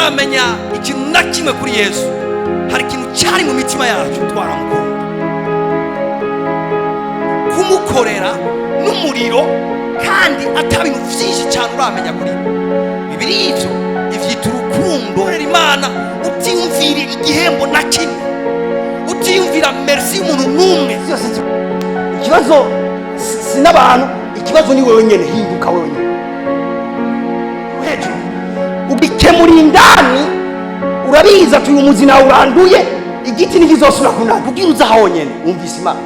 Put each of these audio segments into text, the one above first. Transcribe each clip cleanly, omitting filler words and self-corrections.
Tutaramenya ikintu na kimwe kuri Yesu, hari ikintu cyari mu mitima yacu, twaramukunda, kumukorera n'umuriro, kandi ata bintu byinshi cyane uramenya kuri we. Bibiri ivyo ivyita urukundo. Korera Imana utiyumvira igihembo na kimwe, utiyumvira merci y'umuntu n'umwe. Byose ikibazo si n'abantu, ikibazo ni wewe nyene. Hinduka wewe nyene hejuru, ugikemura indani. Urabizi ati uyu muzi nawe uranduye, igiti ntikizosubira kunanda. Ubwira uza honyene wumvise Imana.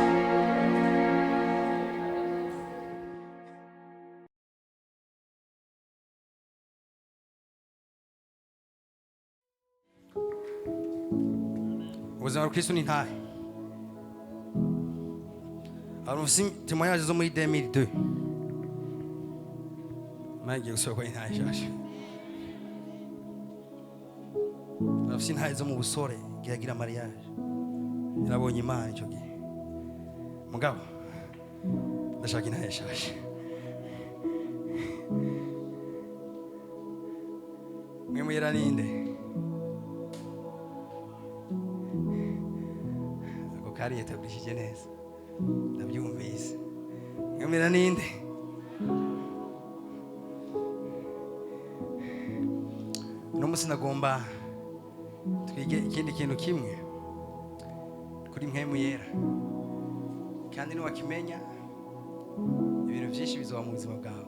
Ubuzima bwa Kristo ni ntahe. Abantu bafise témoignage zo muri 2002 magiye gusubira kwa intahe nshasha. Bafise intahe zo mu busore, giragira mariage, yarabonye Imana icyo gihe. Mugabo ndashaka intahe nshasha. Mwe muyera ninde? Ako kari yetablishije neza, ndabyumvise. Mwe muyera ninde? Uno munsi nagomba twige ikindi kintu kimwe kuri Mpwemu Yera, kandi niwakimenya ibintu byinshi bizoba mu buzima bwawe.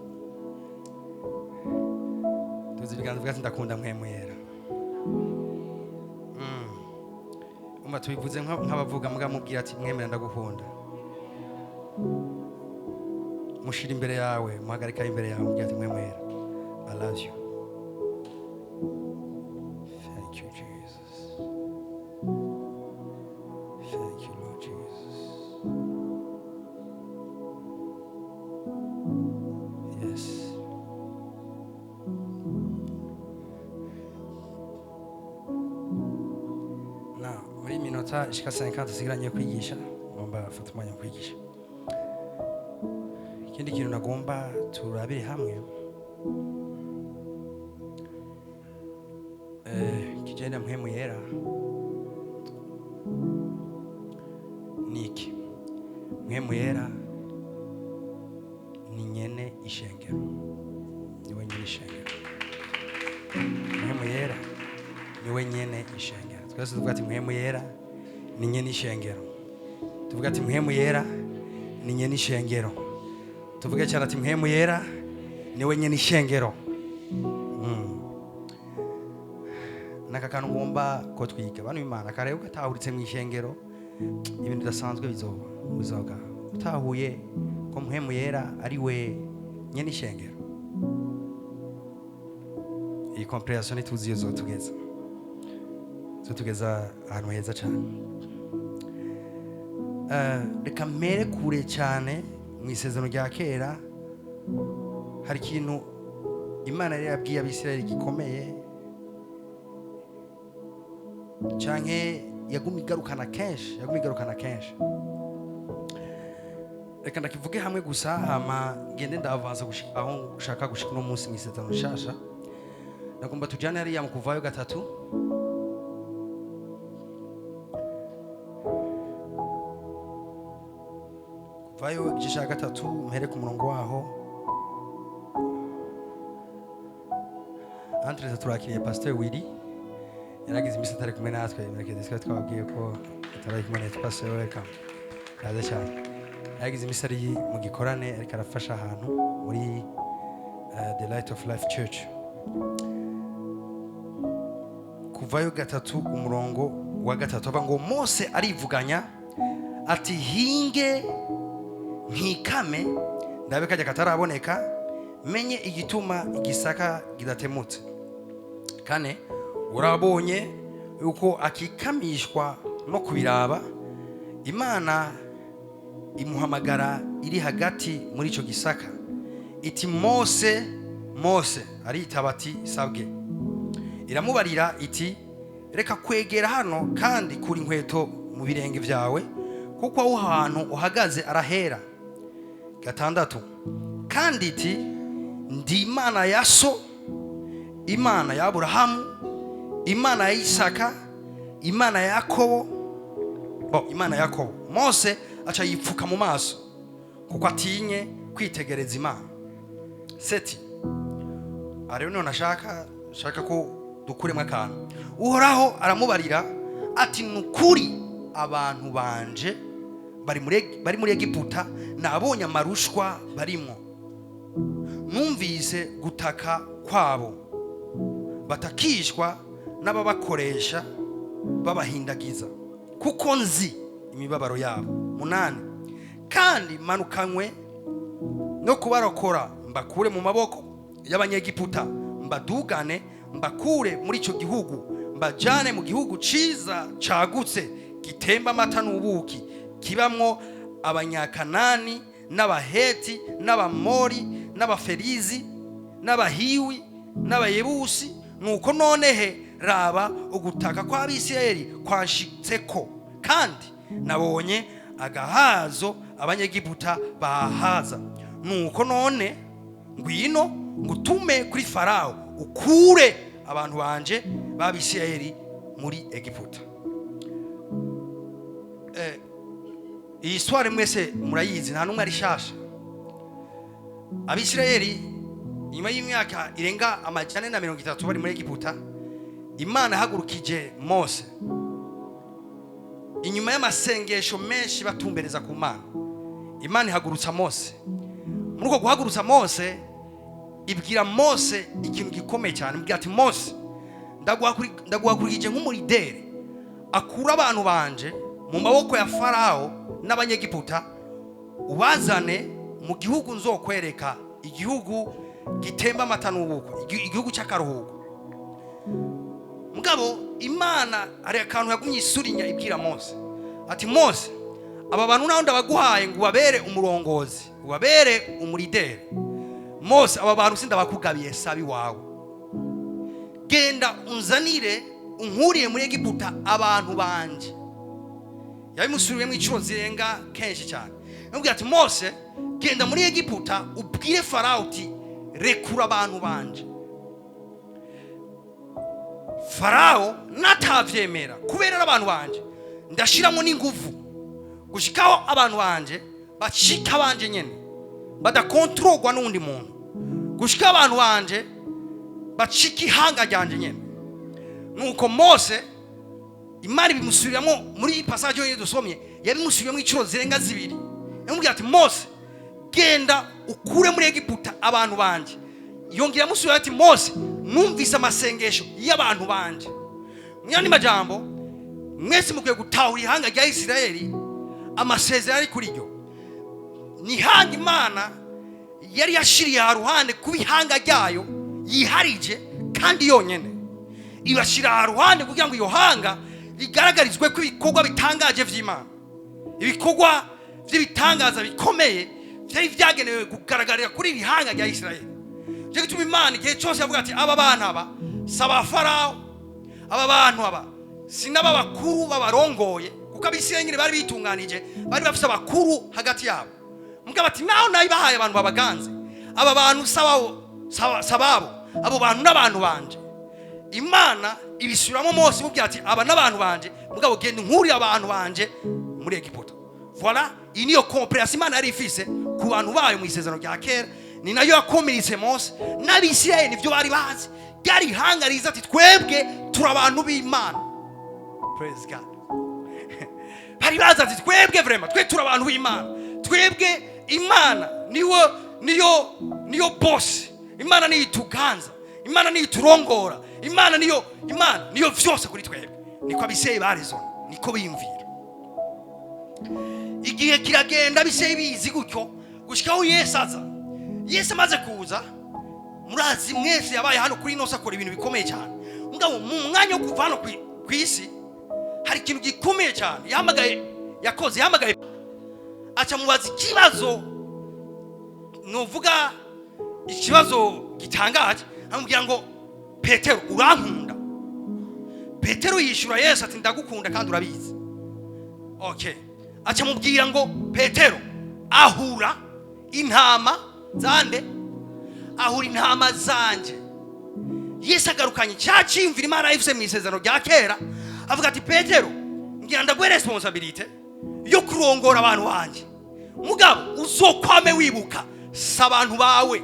Tuzi ibiganza bwacu. Ndakunda Mpwemu Yera. Umva, tubivuze nk'abavuga muga mubwira ati: "Mwemera, ndagukunda." Mushira imbere yawe, muhagarika imbere yawe, mubwira ati: "Mpwemu Yera, I love you." Thank you, Jesus. Thank you, Lord Jesus. Yes. Na muri iyi minota ishika 50 isigaranye kwigisha, ngomba fata umwanya wo kwigisha ikindi kintu nagomba turabire hamwe kijyanye na Mpwemu Yera. Ni iki? Mpwemu Yera ni nyene ishengero, niwe nyene ishengero. Mpwemu Yera niwe nyene ishengero. Twese tuvuga ati: "Mpwemu Yera ni nyene ishengero." Tuvuga ati: "Mpwemu Yera ni nyene ishengero." Tuvuge cyane ati: "Mpwemu Yera niwe nyene ishengero." Naka kantu ngomba ko twiga, bantu b'Imana. Kare ugatahuritse mu ishengero, ibintu bidasanzwe bizoba mu buzima bwawe. Utahuye ko Mpwemu Yera ari we nyene ishengero, iyi compréhension ntituzi iyo zotugeza ahantu heza cyane. Reka mpere kure cyane mu Isezerano rya Kera. Hari ikintu Imana yari yabwiye Abisirayeli gikomeye, canke yaguma igarukana kenshi, yaguma igarukana kenshi. Reka ndakivuge hamwe gusa, hama ngende ndavanza gushika aho ushaka gushika uno munsi mu Isezerano Rishasha. Nagomba tujane hariya mu Kuvayo 3. Kuvayo igice cya 3, mpere ku murongo waho. Entre turakiriye Pasteur Willy, yaragize iminsi atari kumwe natwe. Merekeze twari twababwiye ko atari kumwe natwe. Pasteur, welcome, kaze cyane. Yaragize iminsi ari mu gikorane, ariko arafasha ahantu muri The Light of Life Church. Kuvayo 3, umurongo wa 3, avuga ngo: "Mose arivuganya ati: 'Hinge nkikame ndabe kajya kataraboneka, menye igituma igisaka kidatemutse.' 4, urabonye yuko akikamishwa no kubiraba. Imana imuhamagara iri hagati muri icyo gisaka iti: 'Mose, Mose.' Aritaba ati: 'Sabwe.' Iramubarira iti: 'Reka kwegera hano, kandi kura inkweto mu birenge byawe, kuko aho hantu uhagaze arahera.' 6, kandi iti: 'Ndi Imana ya so, Imana ya Aburahamu.' Imana ya Isaka, Imana ya Yakobo, bo Imana ya Yakobo. Mose aca yipfuka mu maso kuko atinye kwitegereza Imana. Sept rero niho nashaka shaka ko dukuremo akantu. Uhoraho aramubarira ati: "Nukuri abantu banje bari muri Egiputa, nabonye amarushwa barimwo, numvise gutaka kwabo batakishwa n'ababakoresha babahindagiza, kuko nzi imibabaro yabo." 8: "Kandi manukanywe no kubarokora, mbakure mu maboko y'Abanyegiputa, mbadugane, mbakure muri icyo gihugu, mbajane mu gihugu ciza cagutse, gitemba amata n'ubuki, kibamwo Abanyakanani n'Abaheti n'Abamori n'Abaferizi n'Abahiwi n'Abayebusi. Nuko nonehe raba, ugutaka kw'Abisirayeli kwanshitseko, kandi nabonye agahazo Abanyegiputa bahaza. Nuko none ngwino ngutume kuri Farawo, ukure abantu banje b'Abisirayeli muri Egiputa." Iyi histoire mwese murayizi, nta n'umwe ari shasha. Abisirayeli nyuma y'imyaka irenga 430 bari muri Egiputa, Imana yahagurukije Mose inyuma y'amasengesho menshi batumbereza ku Mana. Imana ihagurutsa Mose. Muri uko guhagurutsa Mose, ibwira Mose ikintu gikomeye cyane. Ibwira ati: "Mose, ndaguhagurukije nk'umu leader akura abantu banje mu maboko ya Farawo n'Abanyegiputa, ubazane mu gihugu nzokwereka, igihugu gitemba amata n'ubuki, igihugu cy'akaruhuko." Mugabo Imana hari akantu yagumye isurinya, ibwira Mose ati: "Mose, aba bantu naho ndabaguhaye ngo ubabere umurongozi, ubabere umu leader, Mose, aba bantu sindabakugabiye, sabi wawe. Genda unzanire, unkuriye muri Egiputa abantu banje." Yabimusubiriyemo inshuro zirenga kenshi cyane. Yamubwira ati: "Mose, genda muri Egiputa, ubwire Farawo uti: 'Rekura abantu banje.' Farawo natavyemera, kubera ari abantu banje, ndashiramo n'inguvu gushikaho abantu banje bacika banje nyene, badakontororwa n'undi muntu, gushika abantu banje bacika ihanga ryanje nyene." Nuko Mose, Imana ibimusubiramo muri iyi passage yonyine dusomye, yabimusubiramo inshuro zirenga zibiri. Yamubwira ati: "Mose, genda ukure muri Egiputa abantu banje." Yongera amusubira ati: "Mose, numvise amasengesho y'abantu banje." Mu yandi majambo, mwese mukwiye gutahura ihanga rya Isirayeli, amasezerano ari kuri ryo. Ni ihanga Imana yari yashiriye haruhande kuba ihanga ryayo yiharije kandi yonyene, ibashyira haruhande kugira ngo iyo hanga rigaragarizwe ko ibikorwa bitangaje vy'Imana, ibikorwa by'ibitangaza bikomeye byari byagenewe kugaragarira kuri iri hanga rya Isirayeli. Cyo gituma Imana igihe cyose yavuga ati: "Aba bantu aba si aba Farawo, aba bantu aba si n'aba bakuru babarongoye," kuko Abisirayeli nyine bari bitunganije, bari bafite abakuru hagati yabo. Mugabo ati: "Naho nabibahaye abantu babaganze, aba bantu sababo, abo bantu n'abantu banje." Imana ibisubiramo Mose, imubwira ati: "Aba n'abantu banje, mugabo genda nkuriye abantu banje muri Egiputa." Voilà, iyi niyo compréhension Imana yari ifise ku bantu bayo mu isezerano rya kera. Ni nayo yakomiritse Mose n'Abisirayeli, nivyo bari bazi. Ryari ihanga riza ati: "Twebwe turi abantu b'Imana." Praise God. Bari bazi ati: "Twebwe vraiment, twe turi abantu b'Imana, twebwe Imana niyo niyo boss, Imana niyo ituganza, Imana niyo iturongora, Imana niyo, Imana niyo vyose kuri twebwe." Niko Abisirayeli barizona, niko biyumvira. Igihe kiragenda, Abisirayeli bizi gutyo gushikaho Yesu aza. Yesu amaze kuza, murazi mwese, yabaye hano kuri ino si, akora ibintu bikomeye cyane. Mugabo mu mwanya wo kuva hano ku isi, hari ikintu gikomeye cyane yahamagaye, yakoze. Yahamagaye, aca mubaza ikibazo, nuvuga ikibazo gitangaje. Amubwira ngo: "Petero, urankunda?" Petero yishyura Yesu ati: "Ndagukunda kandi urabizi." Okay, aca amubwira ngo: "Petero, ahura intama zande, ahura intama zanje." Yesu agarukanye cya cyiyumviro Imana yifuse mu isezerano rya kera, avuga ati: "Petero, ngira ndaguhe responsabilité yo kurongora abantu banjye, mugabo uzokwame wibuka si abantu bawe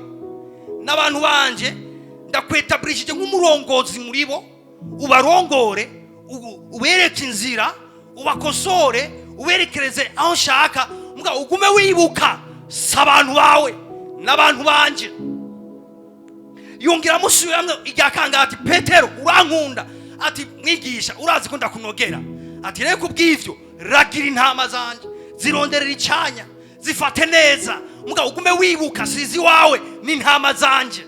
n'abantu banje. Ndakwetaburishije nk'umurongozi muri bo, ubarongore, ubereke inzira, ubakosore, uberekereze aho nshaka. Mugabo ugume wibuka si abantu bawe n'abantu banje." Yongera amusubiramwo irya kangahe ati: "Petero, urankunda?" Ati: "Mwigisha, urazi ko ndakunogera." Ati: "Rero kubw'ivyo ragira intama zanje, zironderera icanya, zifate neza, mugabo ugume wibuka sizi wawe n'intama zanje."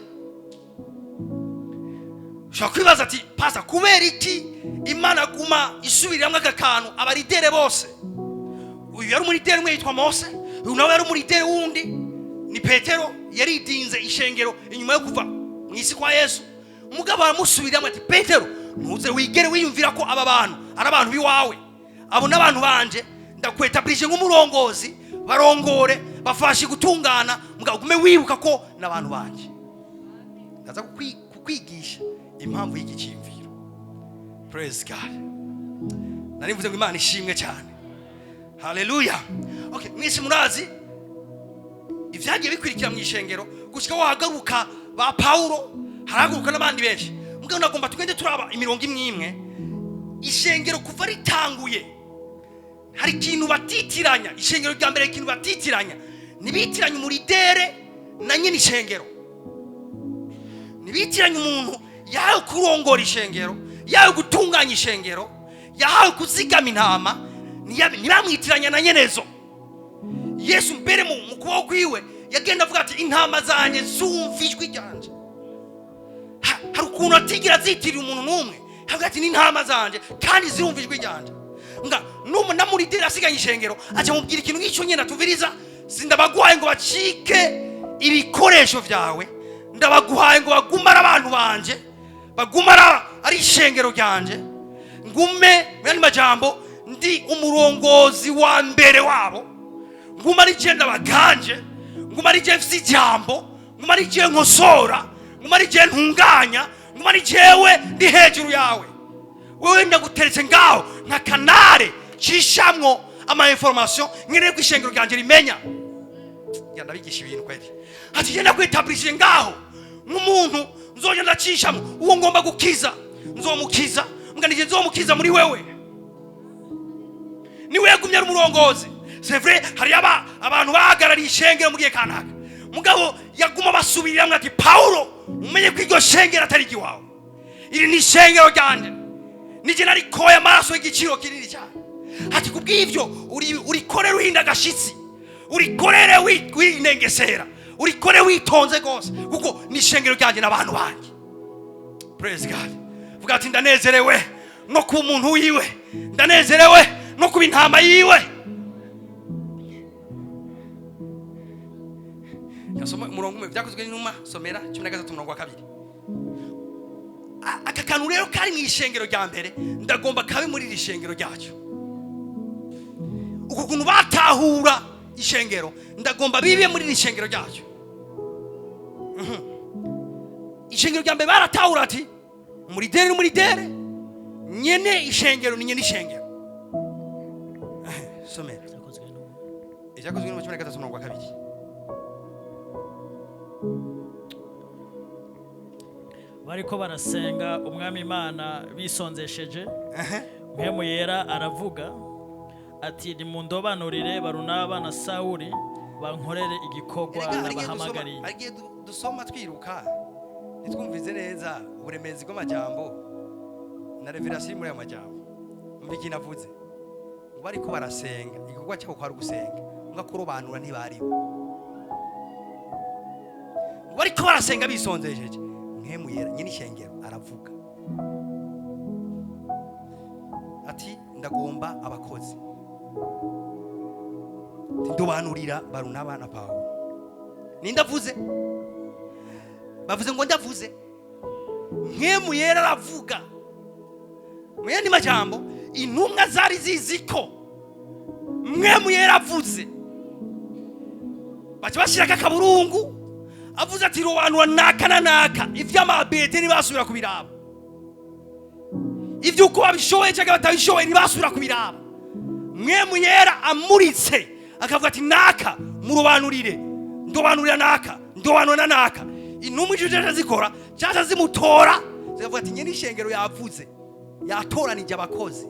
Ushobora kwibaza ati: "Pasa, kubera iki Imana aguma isubiriramo aka kantu aba leader bose?" Uyu yari umu leader umwe yitwa Mose, uyu nawe yari umu leader wundi ni Petero, yaridinze ishengero inyuma yo kuva mu isi kwa Yesu. Mugabo aramusubiriramo ati: "Petero, ntuze wigere wiyumvira ko aba bantu ari abantu b'iwawe, abo n'abantu banje. Ndakwetaburije nk'umurongozi, barongore, bafashe gutungana, mugabo ugume wibuka ko n'abantu banje." Ndaza kukwigisha impamvu y'iki cyiyumviro. Praise God. Nari mvuze ngo Imana ishimwe cyane. Haleluya. Okay, mwese murazi ibyagiye bikurikira mu ishengero gushika wahagaruka ba Paulo, harahaguruka n'abandi benshi. Mugabo nagomba tugende turaba imirongo imwe imwe. Ishengero kuva ritanguye hari ikintu batitiranya. Ishengero rya mbere, ikintu batitiranya, ntibitiranye umu leader na nyine ishengero, ntibitiranye umuntu yahawe kurongora ishengero, yahawe gutunganya ishengero, yahawe kuzigama intama, ntibamwitiranya na nyenezo. Yesu mbere mu kuboko kwiwe yagenda avuga ati: "Intama zanjye zumva ijwi ryanje." Hari ukuntu atigera azitirira umuntu n'umwe, avuga ati: "N'intama zanjye kandi zirumva ijwi ryanje." Nga na mu leader asiganye ishengero, aca mubwira ikintu nk'icyo nyine atuviriza: "Sindabaguhaye ngo bacike ibikoresho byawe, ndabaguhaye ngo bagume ari abantu banje, bagume ari ishengero ryanje, ngume mu yandi majambo ndi umurongozi wa mbere wabo, nguma ari je ndabaganje, nguma ari je mfise ijambo, nguma ari je nkosora, nguma ari je ntunganya, nguma ari jewe ndi hejuru yawe. Wewe ndaguteretse ngaho nka canal cishamwo ama information nkeneye ko ishengero ryanje rimenya." Ya, ndabigisha ibintu kweli. Ati: "Genda kwitabirishije ngaho nk'umuntu nzogenda ndacishamwo. Uwo ngomba gukiza nzomukiza, mbwa nije nzomukiza muri wewe." Niwe yagumye ari umurongozi. C'est vrai, hari abantu bahagarariye ishengero mu gihe kanaka, mugabo yaguma basubiriramwo ati: "Paulo, umenye ko iryo shengero atari iry'iwawe, iri ni ishengero ryanje, nije narikoye amaraso y'igiciro kinini cyane." Ati: "Kubw'ibyo urikorere uhinda agashitsi, urikorere winengesera, urikorere witonze rwose, kuko ni ishengero ryanjye n'abantu banjye." Praise God. Vuga ati: "Ndanezerewe no kuba umuntu wiwe, ndanezerewe no kuba intama yiwe." Gasoma umurongo umwe, Byakozwe n'Intumwa, somera 13 umurongo wa 2. Aka kantu rero kari mu ishengero rya mbere, ndagomba kabe muri iri shengero ryacu. Uku kuntu batahura ishengero, ndagomba bibe muri iri shengero ryacu. Ishengero rya mbere baratahura ati: "Umu leader n'umu leader, nyene ishengero ni nyene ishengero." Somera. Byakozwe n'Intumwa. Ibyakozwe n'Intumwa 13 umurongo wa 2. Bariko barasenga Umwami Imana bisonzesheje, Mpwemu Yera aravuga ati: "Nimundobanurire Barunaba na Sawuli, bankorere igikorwa Erega hari igihe dusoma- nabahamagariye." Hari igihe dusoma twiruka, ntitwumvize neza uburemezi bw'amajambo na révélation iri muri ayo majambo. Umva ikintu avuze ngo: bariko barasenga, igikorwa cyabo kwari ugusenga, ngo kurobanura ntibaribo. Ngo bariko barasenga bisonzesheje, Mpwemu Yera nyine ishengero aravuga ati: "Ndagomba abakozi, ndobanurira Barunaba na Pawulo." Ninde avuze? Bavuze ngo ndavuze. Mpwemu Yera aravuga. Mu yandi majambo, intumwa zari zizi ko Mpwemu Yera avuze, baca bashyirako akaburungu. Avuze ati robanura naka na naka, ivy'amabete ntibasubira kubiraba, ivy'uko babishoboye cyangwa batabishoboye ntibasubira kubiraba. Mpwemu Yera amuritse akavuga ati naka murobanurire, ndobanurira naka, ndobanura naka. Intumwa icyo cyaca zikora, cyaca zimutora, zikavuga ati nyene ishengero yavuze, yatoranije abakozi,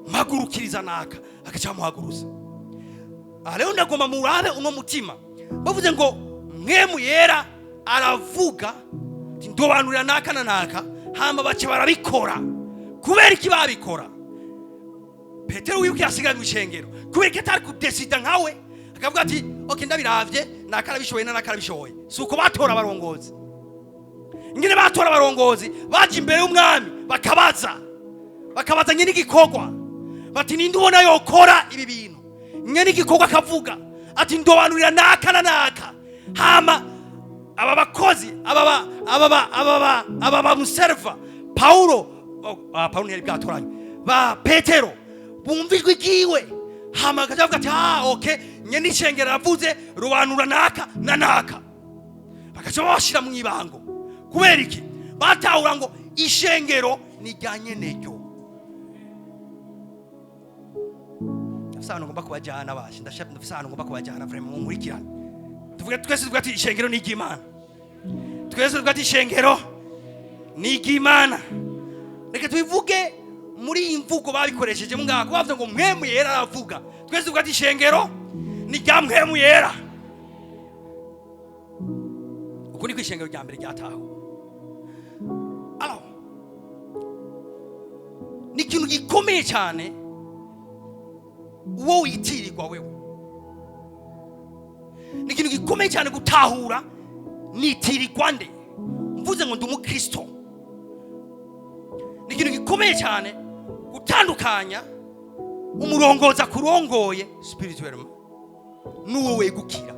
mpagurukiriza naka, agaca amuhaguruza. Aha rero ndagomba murabe uno mutima. Bavuze ngo Mpwemu Yera aravuga ati ndobanurira naka na naka, hama baca barabikora. Kubera iki babikora? Petero wibuke yasigaye mu ishengero. Kubera ko atari kudesida nkawe akavuga ati ok, ndabiravye, naka arabishoboye na naka arabishoboye? Si uko batora abarongozi. Ingene batora abarongozi, baje imbere y'umwami bakabaza nyine igikorwa, bati ninde ubona yokora ibi bintu? Nyene igikorwa akavuga ati ndobanurira naka na naka. Hama aba bakozi, aba bamuserva Paulo, oh, Paulo ntiyari bwatoranywe, ba Petero bumva ijwi ryiwe, hama bakaja bavuga ati ah okay, nyene ishengero aravuze robanura naka na naka, bagaca babashira mu ibango. Kubera iki? Batahura ngo ishengero ni rya nyeneryo. Ndafise ahantu ngomba kubajyana bashe, ndafise ahantu ngomba kubajyana vraiment, munkurikirane. Tuvuge twese, tuvuge ati ishengero ni iry'Imana. Twese tuvuge ati ishengero ni iry'Imana. Reka tubivuge muri iyi mvugo babikoresheje mungako, bavuze ngo Mpwemu Yera aravuga. Twese tuvuge ati ishengero ni rya Mpwemu Yera. Uku niko ishengero rya mbere ryatahuwe. Alors, ni ikintu gikomeye cyane uwo witirirwa wewe, ni ikintu gikomeye cyane gutahura nitirirwa nde. Mvuze ngo ndi umukristo, ni ikintu gikomeye cyane gutandukanya umurongozi akurongoye spirituellement n'uwo wegukira.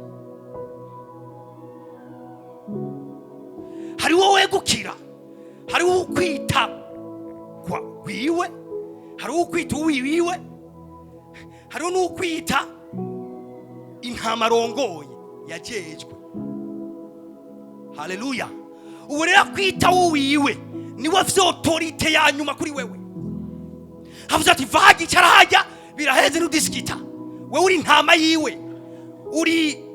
Hari uwo wegukira, hari uwo ukwita gwiwe, hari uwo ukwita uwiwiwe, hariho n'ukwita intama arongoye yajejwe. Haleluya! Ubu rero akwita uwiwe niwe afite autorité ya nyuma kuri wewe. Havuze ati vaga, icara hajya, biraheze, ntudisikita. Wewe uri intama yiwe, uri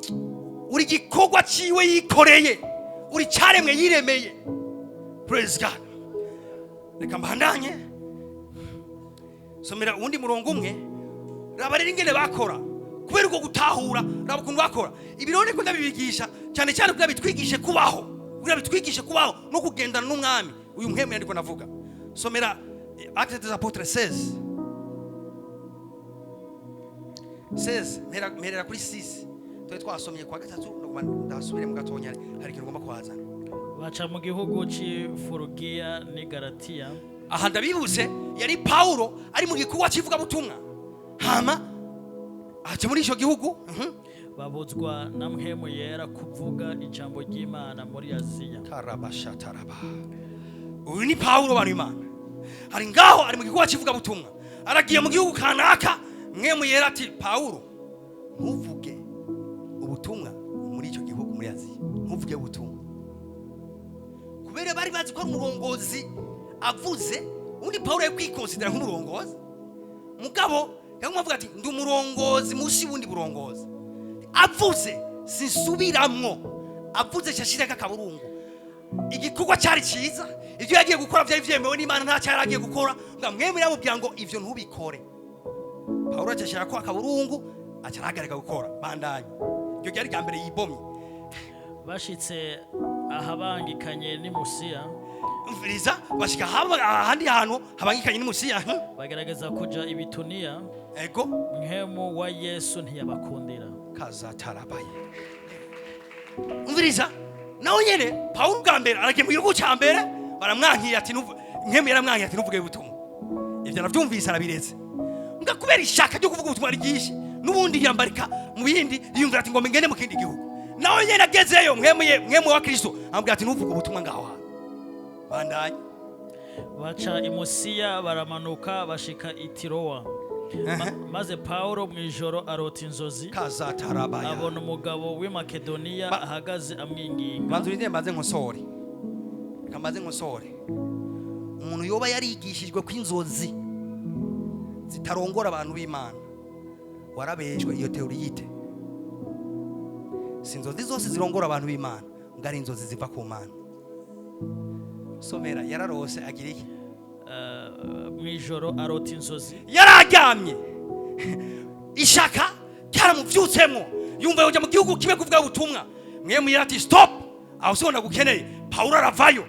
igikorwa ciwe yikoreye, uri cyaremwe yiremeye. Praise God. Reka mbandanye somera uwundi murongo umwe. Raba rero ingene bakora kubera uko gutahura. Raba ukuntu bakora ibi rero, niko ndabibigisha cyane cyane kugira bitwigishe kubaho, kugira bitwigishe kubaho no kugendana n'umwami uyu Mpwemu yandiko navuga. Somera Actes des Apôtres 16 16, mperera kuri 6. Twari twasomye kwa gatatu, ndaguma ndasubire mu gatonya, hari ikintu ngomba kuhazana. Baca mu gihugu cy'i Furugiya n'i Galatiya. Aha ndabibutse, yari Paulo ari mu gikorwa cy'ivugabutumwa, hama aca muri icyo gihugu. Babuzwa na Mpwemu Yera kuvuga ijambo ry'Imana muri Aziya. Karabashataraba. Uyu ni Paulo, bantu Imana, ari ngaho, ari mu gikorwa cy'ivugabutumwa, aragiye mu gihugu kanaka. Mpwemu Yera ati Paulo, ntuvuge ubutumwa muri icyo gihugu, muri Aziya ntuvuge ubutumwa. Kubera bari bazi ko ari umurongozi avuze undi, Paulo yari kwikonsidera nk'umurongozi, mugabo yaguma avuga ati ndi umurongozi munsi y'ubundi burongozi. Avuze sinsubiramwo, avuze shashireka akaburungu. Igikorwa cyari cyiza, ibyo yagiye gukora byari byemewe n'Imana, nta cyari agiye gukora ngo mwemwe yamubwira ngo ibyo ntubikore. Paulo acashira ko akaburungu, aca arahagarika gukora. Bandanye, iryo ryari rya mbere yibomye. Bashitse ahabangikanye n'i Musiya. Umviriza, bashika ahandi hantu habangikanye n'i Musiya. Bagerageza kuja i Bituniya. Ego. Mpwemu wa Yesu ntiyabakundira. Kazatarabaye. Umviriza, nawe nyene Paulo bwa mbere aragiye mu gihugu cya mbere, baramwankira ati Mpwemu yaramwankiye ati ntuvuge ubutumwa. Ibyo arabyumvise, arabiretse. Mbwa kubera ishaka ryo kuvuga ubutumwa ryinshi, n'ubundi yambarika mu bindi, yiyumvira ati ngomba ngende mu kindi gihugu. Nawe nyene agezeyo, Mpwemu wa Kristo amubwira ati ntuvuge ubutumwa ngaho hantu. Bandanye. Baca i Musiya, baramanuka bashika i Tirowa. Maze Pawulo mu ijoro arota inzozi, Kazatarabaya. abona umugabo w'i Makedoniya ahagaze amwinginga. Banza urinde, mbanze nkosore. Reka mbanze nkosore. Umuntu yoba yarigishijwe ko inzozi zitarongora abantu b'Imana, warabeshwe. Iyo théorie yite. Si inzozi zose zirongora abantu b'Imana, ngo ari inzozi ziva ku Mana. Somera. Yararose agira iki? Mu ijoro arota inzozi. Yararyamye, ishaka ryaramuvyutsemo, yumva yoja mu gihugu kimwe kuvuga ubutumwa. Mpwemu Yera ati: "Stop, aho siho ndagukeneye." Pawulo aravayo.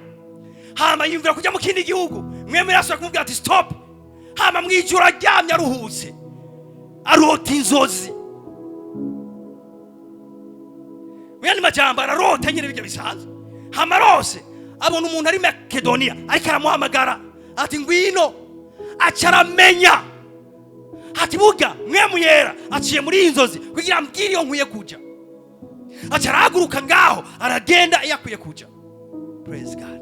Hama yumvira kujya mu kindi gihugu, Mpwemu Yera asubira kumubwira ati: "Stop." Hama mwijoro aryamye aruhutse arota inzozi. Muyandi majambo, ararota nyine bijya bisanzwe. Hama arose abona umuntu ari Makedoniya ariko aramuhamagara ati: "Ngwino." Aca aramenya ati: "Burya Mpwemu Yera aciye muri iyi nzozi kugira ambwire iyo nkwiye kuja." Aca arahaguruka ngaho, aragenda iyo akwiye kuja. Praise God.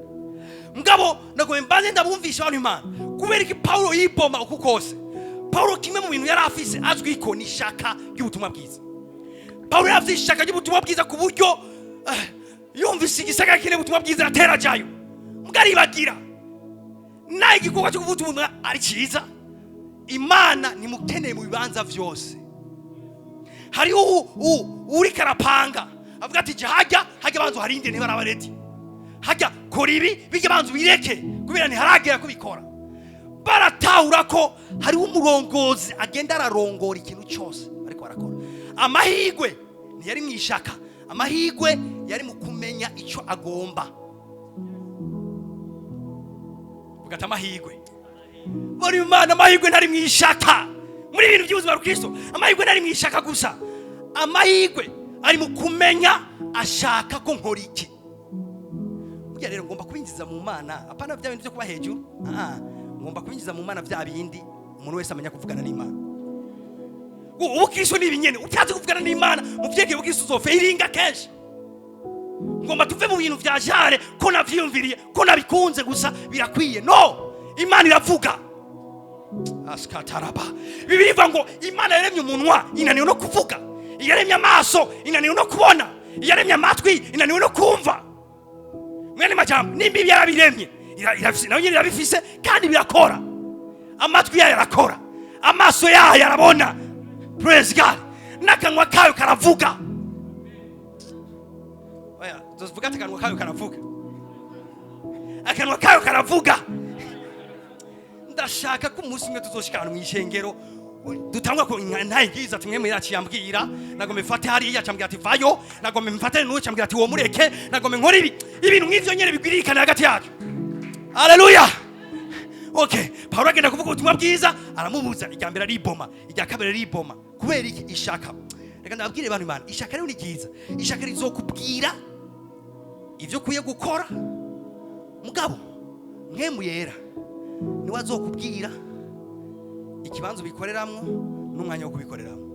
Mugabo nagomba mbanze ndabumvisha abantu Imana kubera iki Pawulo yiboma uku kose. Pawulo, kimwe mu bintu yari afise azwi ko ni ishaka ry'ubutumwa bwiza. Pawulo yari afise ishaka ry'ubutumwa bwiza ku buryo yumvise igisagara kinini ubutumwa bwiza yatera jayo. Mbwa aribagira naho igikorwa cyo kuvuga ubutumwa ari cyiza, Imana nimukeneye mu bibanza vyose. Hariho uriko arapanga avuga ati: "Jya hajya, hajya banza uharinde, ntibaraba ready. Hajya kora ibi, bijya banza ubireke kubera ntiharagera kubikora." Baratahura ko hariho umurongozi agenda ararongora ikintu cyose ariko barakora. Amahigwe ntiyari mu ishaka, amahigwe yari mu kumenya icyo agomba. Vuga ati: "Amahigwe." Bari Imana, amahirwe ntari mu ishaka. Muri ibintu by'ubuzima bwa Kristo, amahirwe ntari mu ishaka gusa, amahirwe ari mu kumenya ashaka ko nkora iki. Burya rero ngomba kubinjiza mu Mana, apana bya bintu byo kuba hejuru. Ah, ngomba kubinjiza mu Mana bya bindi umuntu wese amenya kuvugana n'Imana. Ubu Kristo ni ibinyene utazi kuvugana n'Imana mu vyerekeye ubukristo, uzofailinga kenshi. Ngomba tuve mu bintu vya jare ko navyiyumviriye, ko nabikunze gusa birakwiye. No Imana iravuga. Askataraba. Bibiliya ivuga ngo Imana yaremye umunwa inaniwe no kuvuga, yaremye amaso inaniwe no kubona, yaremye amatwi inaniwe no kumva. Mwene majambo, nimba ibi yarabiremye, nayo nyine irabifise kandi birakora. Amatwi yayo arakora, amaso yayo arabona, praise God, n'akanwa kayo karavuga. Oya, tuvuga ati: "Akanwa kayo karavuga." Akanwa kayo karavuga. Ndashaka ko umunsi umwe tuzoshika ahantu mu ishengero dutangwa ko ntaye ngiza ati: "Mpwemu yaciye ambwira, nagomba mfate hariya, acambwira ati vayo, nagomba mfate n'uyu, acambwira ati uwo mureke, nagomba nkore ibi." Ibintu nk'ivyo nyene bigwirikana hagati yacu. Haleluya. Okay, Paulo agenda kuvuga ubutumwa bwiza, aramubuza. Irya mbere ariboma, irya kabiri ariboma. Kubera iki? Ishaka. Reka ndababwire bantu Imana, ishaka rero ni ryiza. Ishaka rizokubwira ivyo ukwiye gukora, mugabo Mpwemu Yera niwe azokubwira ikibanza ubikoreramwo n'umwanya wo kubikoreramwo.